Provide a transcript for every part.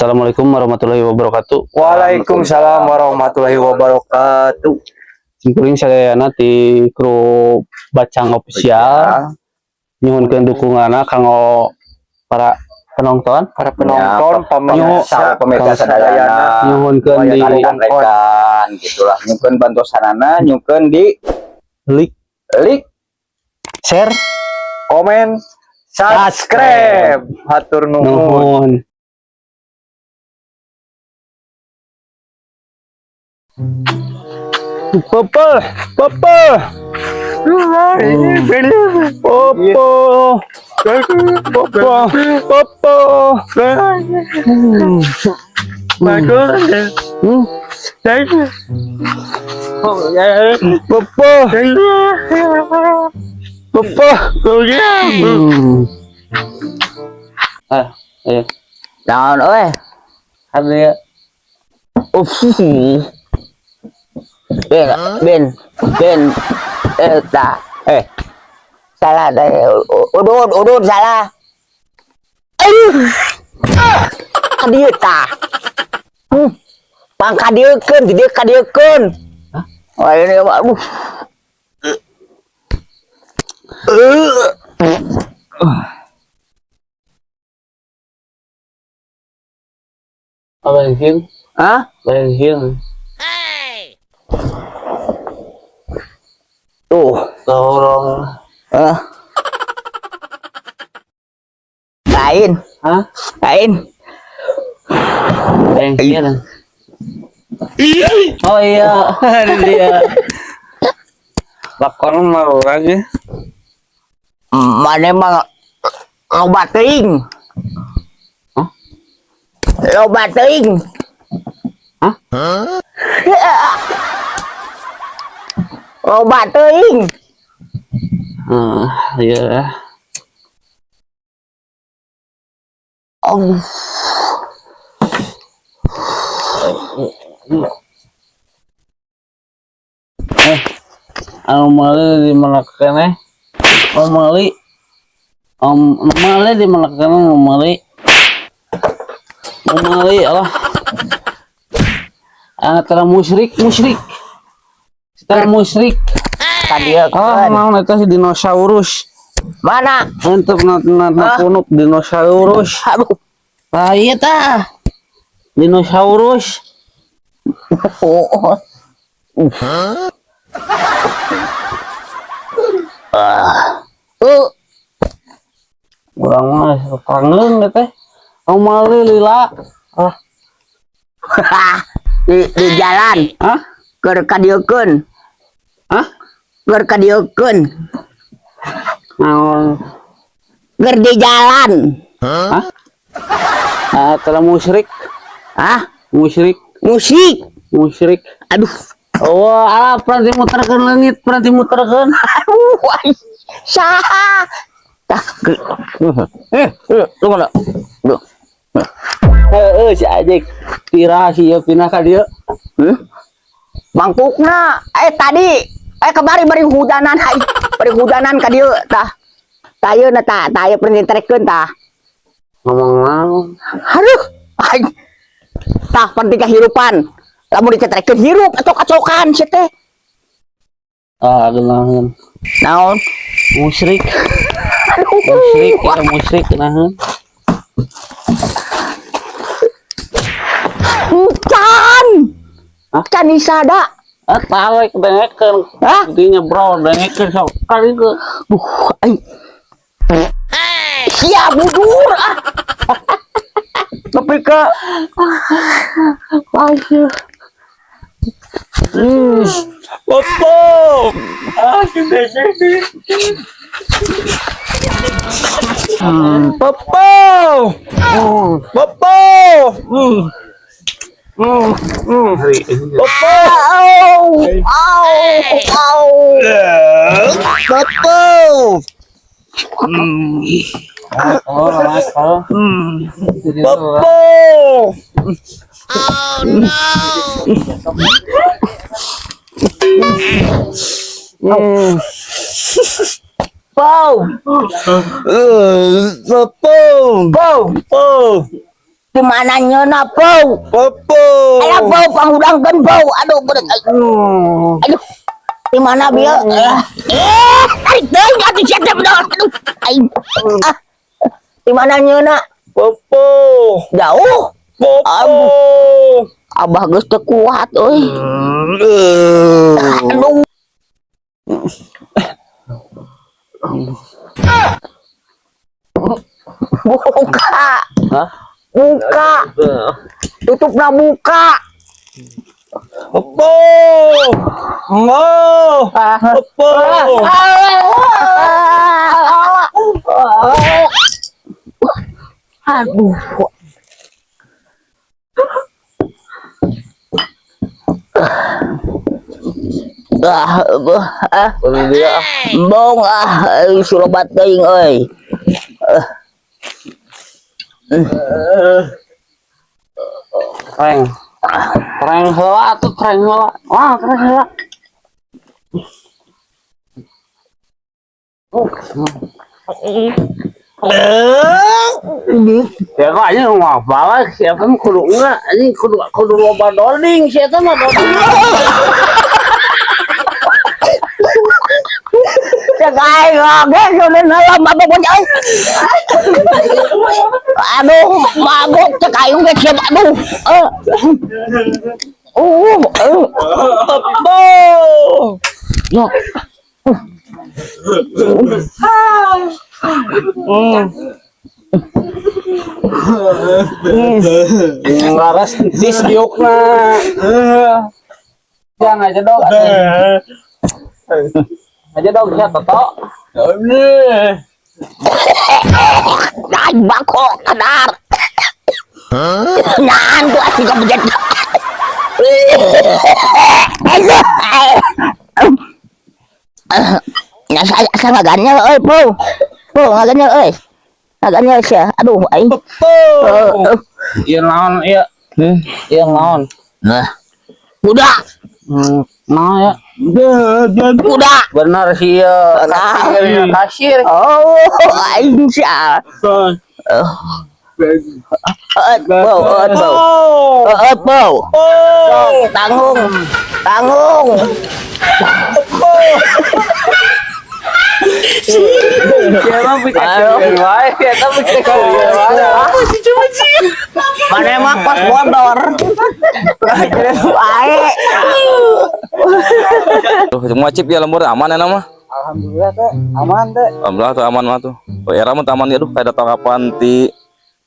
Assalamualaikum warahmatullahi wabarakatuh. Waalaikumsalam warahmatullahi wabarakatuh. Simkuring sadayana ti kru Bacang Official nyuhunkeun dukunganna kanggo para penonton. Para penonton, Ya, pemirsa, pemirsa sadayana, Nyuhunkeun di rekan-rekan gitulah, nyuhunkeun bantosanana, nyuhunkeun di like, like, share, komen, subscribe. Hatur nuhun. Nuhun. Papa, papa. Papa. Papa, papa. Papa. Papa. Ah, ayo. Naon euy? Ada ya. Uff. Ben, ben, ben, eh, tah, eh, salah, teh, udud, udud, salah. Aduh, ka dieu tah. Pang kadieukeun, di dieu kadieukeun. Wah, ini aduh. Apa yang Hah? Bensin. Tuh. Tolong. Eh. Lain, Hah? Lain. Bensin. Oh iya, ini dia. Lakon mau lagi. Mana emang loba teuing. Hah? Loba teuing. Hah? Loba teuing. Ah, iya. Oh. Eh, anu meuli di mana keneh? Oh meuli. Om meuli di mana keneh nu meuli? Nu meuli Allah. Ah, tara musyrik, musyrik. Tara musyrik. Kadieukeun. Ah, naon eta si dinosaurus. Mana? Untuk na na na Ah. punuk dinosaurus. Aduh. Ah, iya tah. Dinosaurus. Oh. Ah. Urang mah kangen teh. Oh meuli lila. Ah, Di jalan hah? Keur kadieukeun. Hah? Keur kadieukeun. Naon? Keur di jalan. Hah? Ah, tara musyrik, Hah? Musyrik, Musik. Musyrik. Aduh. Oh, alah, peranti muterkeun leungit, peranti muterkeun. Aduh, ai. Saha? Tah, eh, lu mana? Duh. Heeh, si Ajek. Tira si ieu pindah ka dieu. Hmm? Mangkukna, eh tadi, eh kemari bari hujanan, hai. Bari hujanan ka dieu tah. Tah ieu na tah, tah ieu pernah ditrekeun tah. Ngomong naon? Aduh, ai. Tah penting kehidupan. Lamun dicetrekeun hirup acok-acokan sia teh. Ah, geunaheun. Naon? Musyrik, Aduh. Musyrik, ya musyrik geunaheun. Can. Hah? Can isada. Ah, tarik dengekeun. Hah? Buktinya bro, dengekeun sok kali ke. Duh, ai. Sia budur ah. Tapi ke Aduh. Popo. Ah, Popo. Popo. Popo. Au, au, au. Popo. Oh, oh. Popo. Pow, Popo. pow. Po. Di mana nyeuna, Pau? Popo. Ayo, Pau, panghudangkeun, Pau. Aduh, berat. Aduh. Di mana bieu? Eh, tarik deui atuh sia teh bener. Aduh, aing. Ah. Di mana nyeuna? Popo. Jauh. Popo. Abah geus teu kuat euy. Aduh. Buka. Hah? Buka. Tutupna buka. Popo. Mo. Popo. Aduh. Ah, ah, Baru dia. Bong ah, eh, surobat teuing euy. Treng. Treng heula atuh, treng heula. Wah, treng heula. Ya kok anjing mau balik siapa mah kudu enggak anjing kudu kudu loba doding siapa mah doding. Cek aing oge sudah heula mabok euy. Aduh, mabok cek aing ge siap aduh. Eh. Eh. Popo. Ya. Laras tis diukna. Jangan aja dong. Aja dong ya Toto. Ay, bako kadar. Naan tuh asli kamu jadi. Nah, saya saya ngaganyel euy, Po. Po, ngaganyel euy. Ngaganyel sia. Aduh, aing. Popo. Ieu naon ieu? Ieu naon? Nah. Kuda, Naon ya? Kuda. Bener sih ieu. Nah. Kasir, kasir. Oh, aing sia. Eh, Po, eh, Po. Eh, Po. Tanggung. Tanggung. Siapa bisa wae, eta bisa wae. Mana mah pas bodor. Wae. Tuh, semua cip ya lembur aman ya nama. Alhamdulillah teh, aman teh. Alhamdulillah tuh aman mah tuh. Oh, era mah taman ya duh kayak datang kapan ti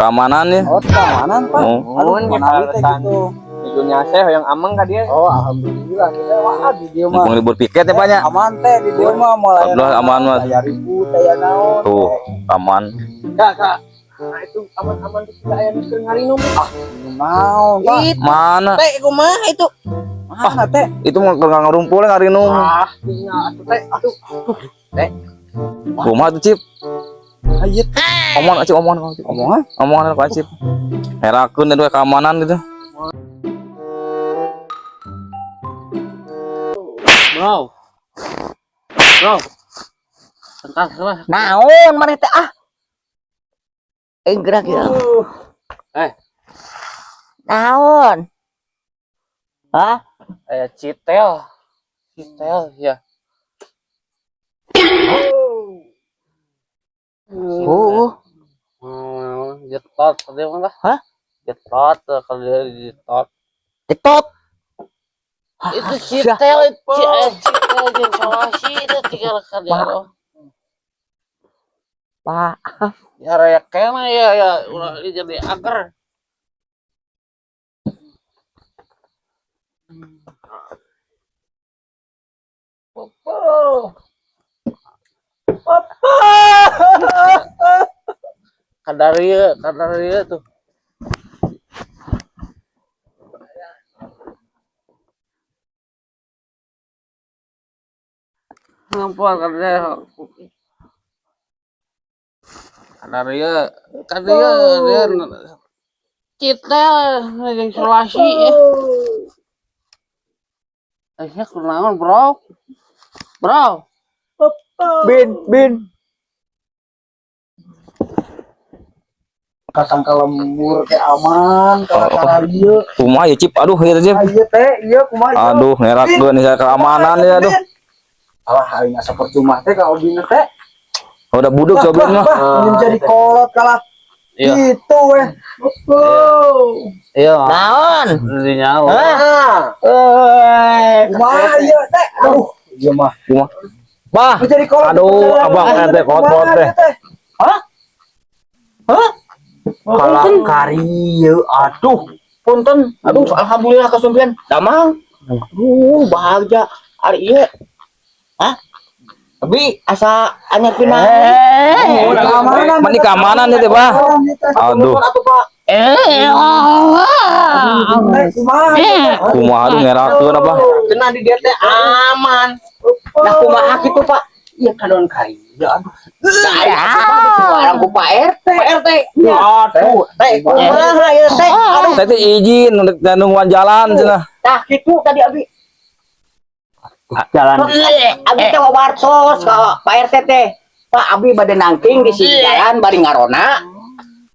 keamanan ya. Oh, keamanan, Pak. Oh. Aduh, manawi teh gitu. Di dunia saya yang aman ka dia. Oh, alhamdulillah kita wah di dieu mah. Mumpung libur piket ya banyak. Aman teh di dieu mah mulai. Alhamdulillah aman mah. Aya ribut, aya naon. Tuh, aman. Kak, kak. Nah, itu aman-aman tuh tidak aya nu keur ngarinum. Ah, naon, Pak? Mana? Teh kumaha itu? Mana teh? Itu mah nggak ngarumpul ngarinum. Ah, tinggal atuh teh. Atuh. Kumaha tuh cip? Ayo Omongan cip, omongan kau cip. omongan. Omongan kau cip. Herakeun dan keamanan gitu. Bro. Bro. Bentar lah. Naon maneh teh ah? Eh gerak ya. Eh, Naon? Hah? aya citel. Citel ya. Oh, Jetot tadi mah lah. Hah? Jetot kalau dia jetot. Jetot. Itu citel itu citel jeung solasi itu tinggal ka dia. Pak. Ya raya kena ya ya ulah jadi ager. Popo. Popo. Kadar ieu, kadar ieu tuh. Ngampun kadar kadar ieu, kadar ieu dia citel jeung solasi ya. Akhirnya kunaon, Bro? Bro. Bin, bin. Kasangka lembur teh aman, kalau Oh. ieu. Kumaha ya, Cip? Aduh, ieu teh, Cip. Ah, ieu teh, ieu kumaha ieu? Aduh, ngerakeun saya keamanan ya, aduh. Alah, aing asa percuma teh ka Obina teh. Oh, udah buduk coba mah. Bah, ini jadi kolot kalah. Iya. Gitu weh. Oh. Iya. Naon? Di nyawa. Ah, Eh, kumaha ieu teh? Aduh, ieu mah. Kumaha? Bah, Ini jadi kolot. Aduh, abang teh kolot teh. Hah? Hah? Kalah karieu, aduh. Punten. Aduh, alhamdulillah kasumpian. Damang. Aduh, bahagia. Ari ieu. Hah? Tapi asa anyar pindah. Keamanan. Mani keamanan ya teh, Bah. Aduh, Atuh, Pak. Teh, kumaha ieu teh? kumaha aduh ngerakeun apa? Cenah di dieu teh aman. Nah, kumaha kitu, Pak? Iya kadon karieu, aduh. Nah, ari asup mah barang ku Pak RT. Pak RT. Aduh, teh kumaha ieu teh? Aduh. Saya teh izin untuk nungguan jalan cenah. Nah, kitu tadi abi. Jalan. Abi teh wawartos ka Pak RT teh. Pak, abi bade nangking di sini jalan bari ngarona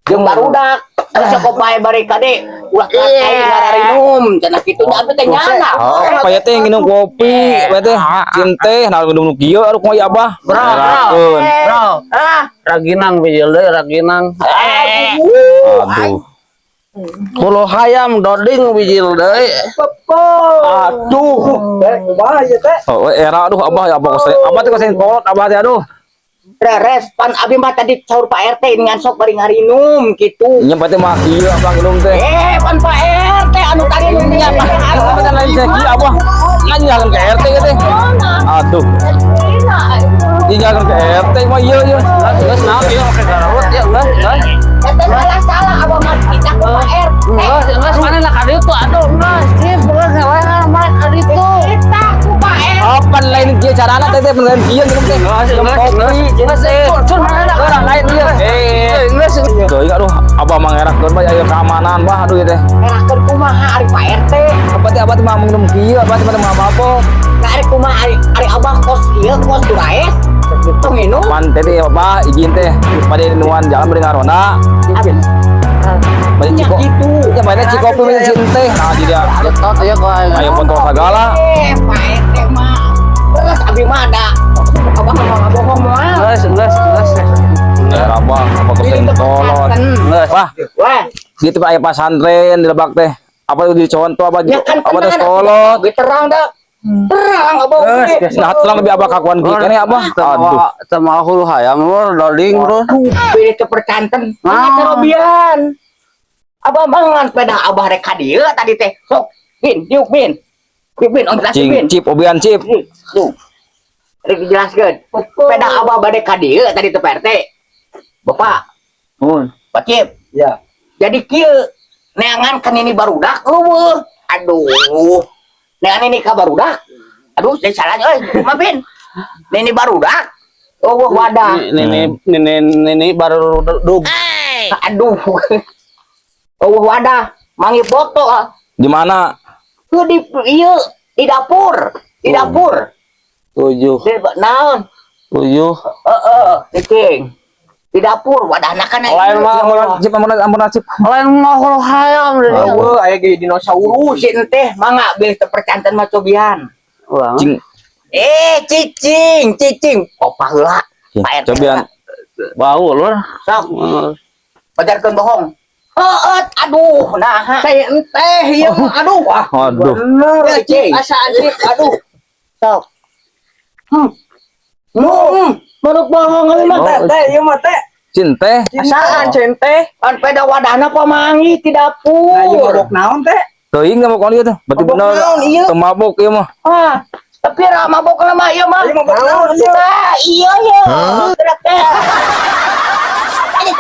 jeung barudak. Terus sok bae bari kade ulah kai ngararinum cenah kitu nya abi teh nyana. Oh, apa ya teh nginum kopi, apa teh cinte, nah minum nu kieu aduh kumaha ya abah. Ngerakeun. Bro, Ah, raginang bijil deui raginang. Aduh. Hulu hayam doding bijil deui. Aduh, teh kumaha ieu teh? Oh, era aduh abah ya abah kos abah teh kos kolot abah teh aduh. Beres, pan abi mah tadi saur Pak RT ngan sok bari ngarinum kitu. Nya teh mah kieu abah nginum teh. Eh, pan Pak RT anu tadi nu nya Pak Abah teh lain saya kieu abah. Kan jalan ke RT teh. Aduh. Di jalan ke RT mah ieu ieu. Geus naon ieu make garawat ya geus geus. Eta salah-salah abah mah kita ku Pak RT. Geus geus mana lah ka ditu aduh geus Cip geus ngelehan mana ka ditu. Kita ku Pak RT. Apa lain kieu carana teh teh lain kieu nginum teh. Geus geus geus geus. Cun mana lah Orang lain ieu. Eh, Geus. Teuing aduh abah mah ngerakeun bae aya keamanan bah aduh ieu teh. Ngerakeun kumaha ari Pak RT. Apa teh abah teh mah minum kieu abah teh mah mabok. Nah, ari kumaha ari ari abah kos ieu kos duraes. Tong minum. Pan teh teh abah izin teh pada nuan jalan bari ngarona. Abi Bari nya ciko. gitu. Ya bari cikopi bari cinte. Nah jadi Jetot ieu kok aing. aya kontol segala. Eh, Pak RT mah. Terus abi mah ada abah mah ngabohong moal. Geus geus geus. Ya abah apa keseng kolot. Geus. Wah, Wah, gitu Pak aya pasantren di Lebak teh. Apa itu dicontoh apa ya kan apa teh tenang, kolot. Abi terang dah. Terang abah oge. Nah, terang lebih abah kakuan kieu keneh abah. Aduh. Teu mawa hulu hayam lur doding lur. Pilih teu percanten. Ah. Kerobian. Abah mangan peda abah rek ka dieu tadi teh. Sok, Bin, diuk Bin. Diuk Bin, on Cing Bin. cip obian cip. Tuh. Rek dijelaskeun. Peda abah bade ka dieu tadi teh Pak RT. Bapak, Mun. Pak Cip. Ya. Jadi kieu neangan kan ini barudak eueuh. Aduh. Neangan ini ka barudak. Aduh, saya salah euy. Kumaha Bin? Nini barudak. Eueuh wadah. Nini nini nini baru dug. Aduh. Eueuh wadah. Mangi foto ah. Di mana? Tuh di ieu di dapur, di dapur. 7 Di naon? 7. Heeh, cicing. Di dapur wadahna kan Lain mah Cip ampun ampun cip. lain mah hulu hayam deui. Eueuh aya ge dinosaurus. Si teh mangga bilih teu percanten mah cobian. Ulang. Cing Eh, cicing, cicing. Opah heula. Pak RT. cobian. Bau lur. Sok, pajarkeun bohong. Heeh, aduh, nah. Saya enteh ieu mah aduh. Wah, Aduh. bener Ya, cip cing. asa cip aduh. Sok. Hmm. Hmm, Manuk bohong euy mah. Teh, teh, ieu mah teh. Cinte. Asaan cente. Pan peda wadahna pamanggih di Nah, ieu dapur. mabok naon teh? Teuing mah mabok ieu teh. Berarti Mabok bener naon, ieu? teu mabok ieu mah. Ah, tapi ra mabok mah ieu mah. Ieu mabok naon ieu? Nah, iya iya. Gerak teh.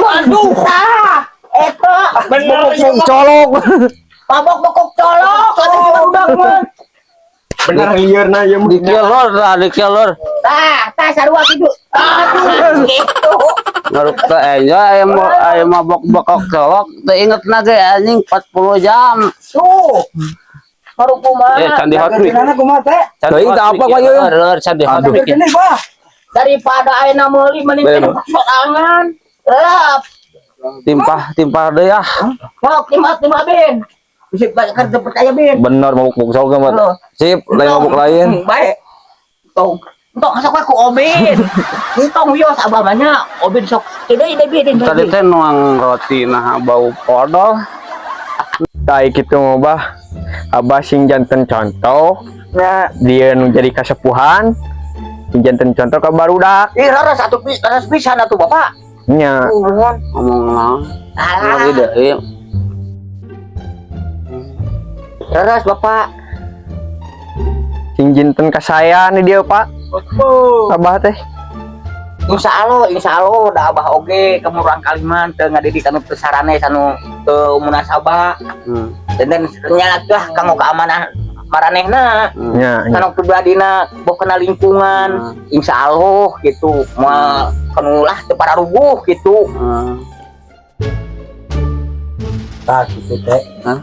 Aduh, tah. Eta Bener ieu mah. Colok. mabok bokok colok kata si barudak mah. Bener lieurna ieu mah. Dikieu lur, lah dikieu lur. Tah, tah sarua kitu. Aduh, gitu. Ngaruk teh aya aya aya mabok bokok colok teu inget na ge anjing 40 jam. Tuh. Baru kumaha. Eh, candi hot mic. Gimana kumaha teh? Teuing teh apa kok ieu? Lur, lur, candi hot Aduh. mic. Gini, Bah. Daripada ayeuna meuli mending Bener. sorangan. Lep. Timpah timpah deui ah. Sok timbah timbah, Bin. Bisa kan percaya, Bin. Bener mabuk buk soga mah. Oh. Sip, lain mabuk lain. Baik. Tong. Entong masuk ku Obin. Entong wios abah mah nya Obin sok. Ide ide Bin. Tadi teh nuang roti nah bau podol. Tai kitu mah, Bah. Abah sing janten contoh. Ya. Dia nu jadi kasepuhan. Sing janten contoh ka barudak. Ih, raras atuh raras pisan atuh, Bapak. Nya. Nuhun. Ngomong naon? Alah, Lagi deui. Raras, Bapak. Sing janten kasaya nih dia, Pak. Abah teh. Insya Allah, insya Allah, da abah oge kemurang kaliman teu ngadidik anu teu sarane anu teu munasabah. Dan nyalak lah kanggo keamanan maranehna. Nya, nya. Kanu pribadina boh kena lingkungan, insya Allah gitu moal kanu lah teu pararuguh gitu. Tah gitu teh. Hah?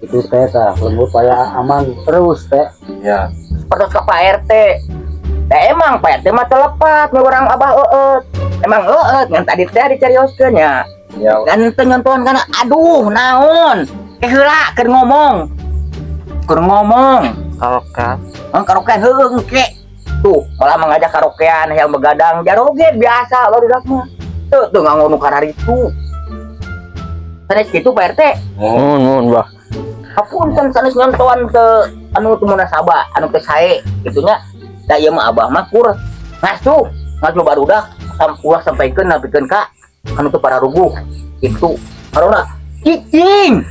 Itu teh tah lembur paya aman terus teh. Ya. Pertos ke Pak RT. Da emang Pak RT mah telepat orang abah eueut. Emang eueut ngan tadi teh dicarioskeun nya. Ya. Kan teu nyontohan kana aduh naon. Ke heula keur ngomong. Keur ngomong. Karaokean. Ang karaokean heueuh engke. Tuh, malah mengajak karaokean yang begadang jaroget biasa barudak mah. Tuh, tuh nganggo nu kararitu. Sanes kitu, Pak RT. Mun mun, Bah. Hapunten sanes nyontohan ke anu teu munasabah, anu teu sae kitu nya. Da ieu mah abah mah kur ngasuh, ngasuh barudak ulah sampaikeun napikeun ka anu teu pararuguh gitu. Karena cicing.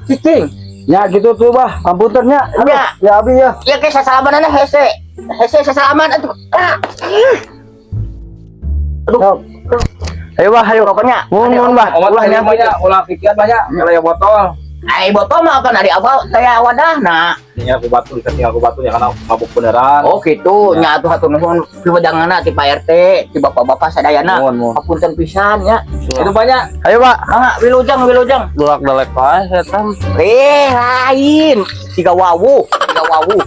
Cicing. Ya gitu tuh, Bah, ampunten nya. Aduh, Ya. ya abi ya. Ya ke sasalamanana hese. Hese sasalaman atuh. Ah. Aduh. Sok. Ayo, Bah, ayo. Pokoknya Mun mun, Bah. Omat Ulah banyak nyampe. banyak, ulah pikiran banyak, kalau yang botol. Ai botol mah kan ari abah teh wadahna. Tinggal aku batu, tinggal aku batu ya karena mabuk beneran. Oh gitu, nya atuh hatur nuhun piwedanganna ti Pak RT, ti bapak-bapak sadayana. Nuhun, nuhun. Hapunten pisan nya. Itu banyak. Ayo, Pak. Mangga wilujeng wilujeng. Dolak dalek wae setan. Eh lain, siga wawu, siga wawu.